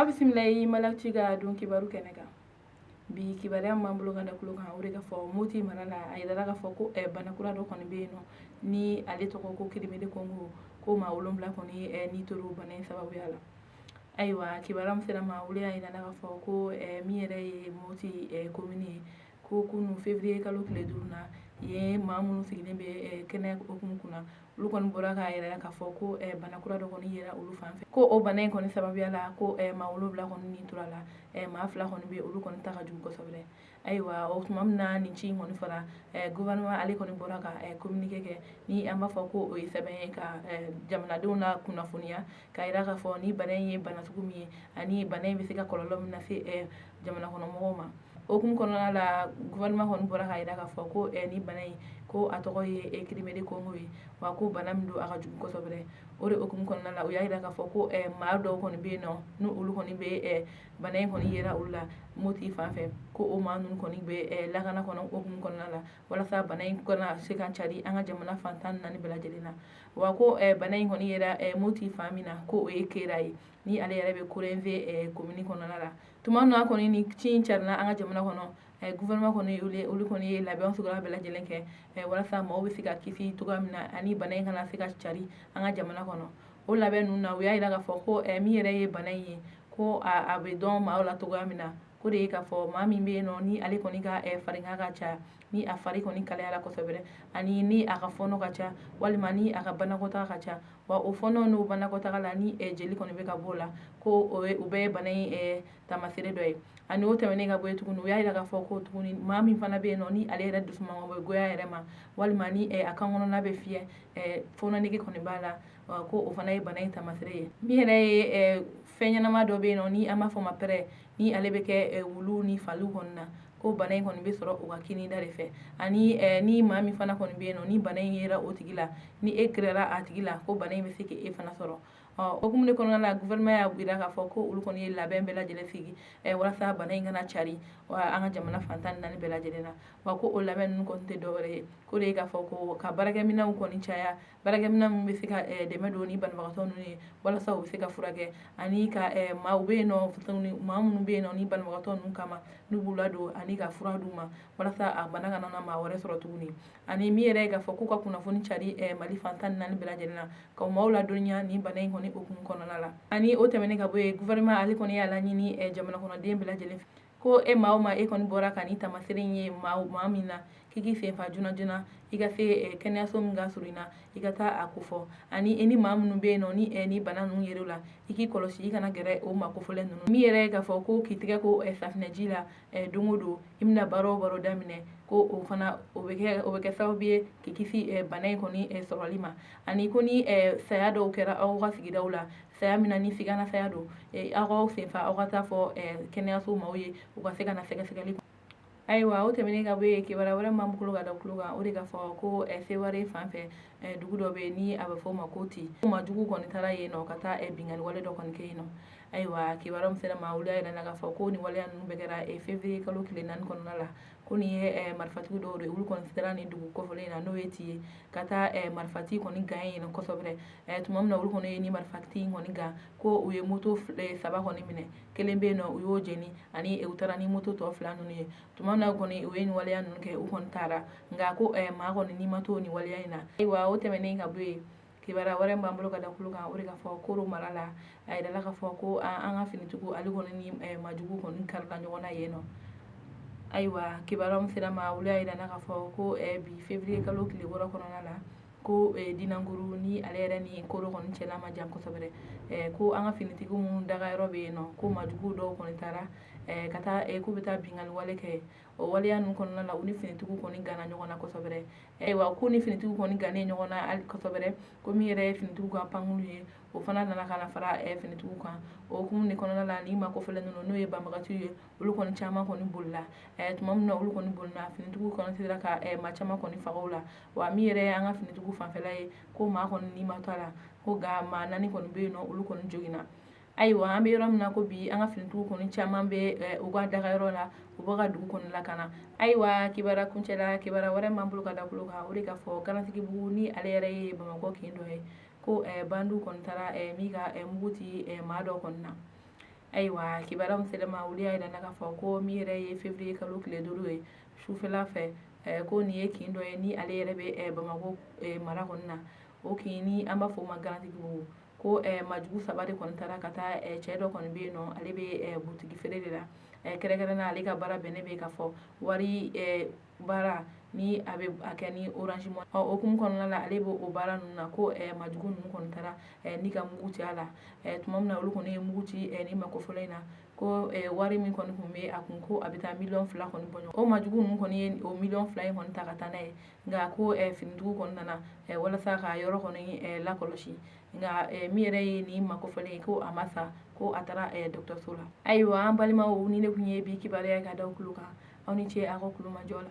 Aw bisimila i Malactu ka don kibaru kɛnɛ kan. Bi kibaruya min b'an bolo ka da tulo kan, o de ka fɔ Moti mara la, a yirala k'a fɔ ko bana kura dɔ kɔni bɛ yen nɔ ni ale tɔgɔ ko Crimée du Congo, ko maa 7 kɔni ni tor'o bana in sababuya la. Ayiwa, kibaruya min sera ma, olu y'a yira k'a fɔ ko min yɛrɛ ye Moti commune ye, ko kunun février kalo tile 5 na yen, maa minnu sigilen bɛ kɛnɛ hukumu kunna, olu kɔni bɔra k'a yɛrɛ k'a fɔ ko bana kura dɔ kɔni yera olu fan fɛ, ko o bana in kɔni sababuya la, ko maa 7 kɔni ni tora la, maa 2 kɔni bɛ, olu kɔni ta ka jugu kosɛbɛ. Ayiwa, o tuma min na nin ci in kɔni fɔra, gouvernement ale kɔni bɔra ka communiqué kɛ, ni an b'a fɔ ko o ye sɛbɛn ye ka jamanadenw la kunnafoniya, k'a yira k'a fɔ ni bana in ye bana sugu min ye ani bana in bɛ se ka kɔlɔlɔ min lase jamana kɔnɔ mɔgɔw ma. O hukumu kɔnɔna la, gouvernement kɔni bɔra k'a yira k'a fɔ ko ni bana in, ko a tɔgɔ ye Crimée du Congo ye, wa ko bana min don, a ka jugu kosɛbɛ. O de hukumu kɔnɔna la, u y'a yira k'a fɔ ko maa dɔw kɔni bɛ yen nɔ, ni olu kɔni bɛ bana in kɔni yera olu la Moti fan fɛ, ko o maa ninnu kɔni bɛ lakana kɔnɔ hukumu kɔnɔna la, walasa bana in kana se ka cari an ka jamana fan 14 bɛɛ lajɛlen na. Wa ko bana in kɔni yera Moti fan min na, ko o ye Kera ye, ni ale yɛrɛ bɛ Korenve commune kɔnɔna la. Tuma min na kɔni ni ci in carila an ka jamana kɔnɔ, gouvernement kɔni, olu kɔni ye labɛn suguya bɛɛ lajɛlen kɛ walasa maaw bɛ se ka kisi cogoya min na ani bana in kana se ka cari an ka jamana kɔnɔ. O labɛn ninnu na, u y'a yira k'a fɔ ko min yɛrɛ ye bana in ye, ko a bɛ dɔn maaw la cogoya min na, ko de ye k'a fɔ maa min bɛ yen nɔ, ni ale kɔni ka farigan ka ca, ni a fari kɔni kalayara kosɛbɛ, ani ni a ka fɔnɔ ka ca, walima ni a ka banakɔtaga ka ca, wa o fɔnɔ n'o banakɔtaga la, ni jeli kɔni bɛ ka bɔ o la, ko o ye o bɛɛ ye bana in taamasere dɔ ye. Ani o tɛmɛnen ka bɔ yen tuguni, u y'a yira k'a fɔ ko tuguni, maa min fana bɛ yen nɔ, ni ale yɛrɛ dusumango bɛ goya yɛrɛ ma, walima ni a kan kɔnɔna bɛ fiyɛ, fɔnɔ nege kɔni b'a la, ko o fana ye bana in taamasere ye. Min yɛrɛ ye fɛn ɲɛnama dɔ bɛ yen nɔ, ni an b'a fɔ ma pɛrɛ, ni ale bɛ kɛ wulu ni faliw kɔni na, ko bana in kɔni bɛ sɔrɔ u ka kinida de fɛ. Ani ni maa min fana kɔni bɛ yen nɔ, ni bana in yera o tigi la, ni e gɛrɛla a tigi la, ko bana in bɛ se k'e fana sɔrɔ. Ɔ hukumu de kɔnɔna la, gouvernement y'a jira k'a fɔ ko olu kɔni ye labɛn bɛɛ lajɛlen sigi walasa bana in kana cari an ka jamana fan 14 bɛɛ lajɛlen na. Wa ko o labɛn ninnu kɔni tɛ dɔwɛrɛ ye, ko de ye k'a fɔ ko ka baarakɛminɛnw kɔni caya, baarakɛminɛn min bɛ se ka dɛmɛ don ni banabagatɔ ninnu ye walasa u bɛ se ka furakɛ, ani ka maaw bɛ yen nɔ, maa minnu bɛ yen nɔ ni banabagatɔ ninnu kama n'u b'u ladon, ani ka fura d'u ma walasa a bana kana na maa wɛrɛ sɔrɔ tuguni. Ani min yɛrɛ ye k'a fɔ k'u ka kunnafoni cari Mali fan 14 bɛɛ lajɛlen na, ka maaw ladɔnniya ni bana in kɔni hukumu kɔnɔna la. Ani o tɛmɛnen ka bɔ yen, gouvernement ale kɔni y'a laɲini jamana kɔnɔden bɛɛ lajɛlen fɛ ko e maa o maa, e kɔni bɔra ka ni taamasere ye maa min na, k'i k'i sen fa joona joona, i ka se kɛnɛyaso min ka surun i na, i ka taa a kofɔ. Ani e ni maa minnu bɛ yen nɔ, ni bana ninnu yer'u la, i k'i kɔlɔsi, i kana gɛrɛ o maa kofɔlen ninnu. Min yɛrɛ ye k'a fɔ ko k'i tɛgɛ ko safinɛji la don o don, i bɛna baara o baara daminɛ, ko o fana o bɛ kɛ sababu ye k'i kisi bana in kɔni sɔrɔli ma. Ani ko ni saya dɔw kɛra aw ka sigidaw la, saya min na ni sigana saya don, aw k'aw senfa, aw ka taa fɔ kɛnɛyaso maaw ye, u ka se ka na sɛgɛsɛgɛli. Ayiwa, o tɛmɛnen ka bɔ yen, kibaruya wɛrɛ m'an bolo ka da tulo kan, o de k'a fɔ ko Seware fan fɛ, dugu dɔ bɛ yen ni a bɛ fɔ o ma ko Ti, maa jugu kɔni taara yen nɔ ka taa binkanni wale dɔ kɔni kɛ yen nɔ. Ayiwa, kibaruya min sera ma, olu y'a yira k'a fɔ ko nin waleya ninnu bɛɛ kɛra février kalo tile 4 kɔnɔna la, ko nin ye marifatigi dɔw de ye, olu kɔni sera nin dugu kɔfɛlen in na, n'o ye Ti ye, ka taa marifati kɔni gan yen nɔ kosɛbɛ. Tuma min na olu kɔni ye ni marifati in kɔni gan, ko u ye moto saba kɔni minɛ, kelen bɛ yen nɔ, u y'o jeni, ani u taara ni moto tɔ fila ninnu ye. Tuma min na kɔni u ye nin waleya ninnu kɛ, u kɔni taara, nka ko maa kɔni n'i ma to nin waleya in na. Ayiwa, o tɛmɛnen ka bɔ yen, kibaruya wɛrɛ min b'an bolo ka da tulo kan, o de k'a fɔ Koro mara la, a yirala k'a fɔ ko an ka finitigiw ale kɔni ni maajugu kɔni karila ɲɔgɔn na yen nɔ. Ayiwa, kibaruya min sera ma, olu y'a yira k'a fɔ ko bi février kalo tile 6 kɔnɔna la, ko Dinankuru, ni ale yɛrɛ ni Koro kɔni cɛla ma jan kosɛbɛ, ko an ka finitigiw minnu dagayɔrɔ bɛ yen nɔ, ko maajugu dɔw kɔni taara ka taa k'u bɛ taa binkanni wale kɛ. O waleya ninnu kɔnɔna la, u ni finitigiw kɔni ganna ɲɔgɔn na kosɛbɛ. Ayiwa, ko ni finitigiw kɔni gannen ɲɔgɔn na hali kosɛbɛ, ko min yɛrɛ ye finitigiw ka pankulu ye, o fana nana ka na fara finitigiw kan. O hukumu de kɔnɔna la, ni maa kofɔlen ninnu, n'o ye banbagaciw ye, olu kɔni caman kɔni bolila. Tuma min na olu kɔni bolila, finitigiw kɔni sera ka maa caman kɔni faga o la. Wa min yɛrɛ ye an ka finitigiw fanfɛla ye, ko maa kɔni ni ma to a la, ko nka maa 4 kɔni bɛ yen nɔ, olu kɔni joginna. Ayiwa, an bɛ yɔrɔ min na ko bi, an ka finitigiw kɔni caman bɛ u ka dagayɔrɔ la, u bɛ ka dugu kɔni lakana. Ayiwa, kibaruya kuncɛla, kibaruya wɛrɛ m'an bolo ka da tulo kan, o de k'a fɔ Garantigibugu, ni ale yɛrɛ ye Bamakɔ kin dɔ ye, ko bandiw kɔni taara min ka mugu ci maa dɔ kɔni na. Ayiwa, kibaruya min sera ma, olu y'a yira k'a fɔ ko min yɛrɛ ye février kalo tile 5 ye sufɛla fɛ, ko nin ye kin dɔ ye ni ale yɛrɛ bɛ Bamakɔ mara kɔni na. O kin ni an b'a fɔ o ma Garantigibugu, ko majugu saba de kɔni taara ka taa cɛ dɔ kɔni bɛ yen nɔ, ale bɛ butigi feere de la. Kɛrɛnkɛrɛnnenya, ale ka baara bɛnnen bɛ k'a fɔ wari baara ni a bɛ a kɛ ni Orange Money. Ɔ o hukumu kɔnɔna la, ale b'o o baara ninnu na, ko majugu ninnu kɔni taara ni ka mugu ci a la. Tuma min na olu kɔni ye mugu ci ni mako fɔlɔ in na, ko wari min kɔni tun bɛ a kun, ko a bɛ taa miliyɔn 2 kɔni bɔ ɲɔgɔn. O majugu ninnu kɔni ye o miliyɔn 2 in kɔni ta ka taa n'a ye. Nka ko finitigiw kɔni nana walasa ka yɔrɔ kɔni lakɔlɔsi. Nka min yɛrɛ ye nin mako fɔlen ye, ko a ma sa, ko a taara dɔgɔtɔrɔso la. Ayiwa, an balimaw, ni ne tun ye bi kibaruya ka da tulo kan. Aw ni ce aw ka kulomajɔ la.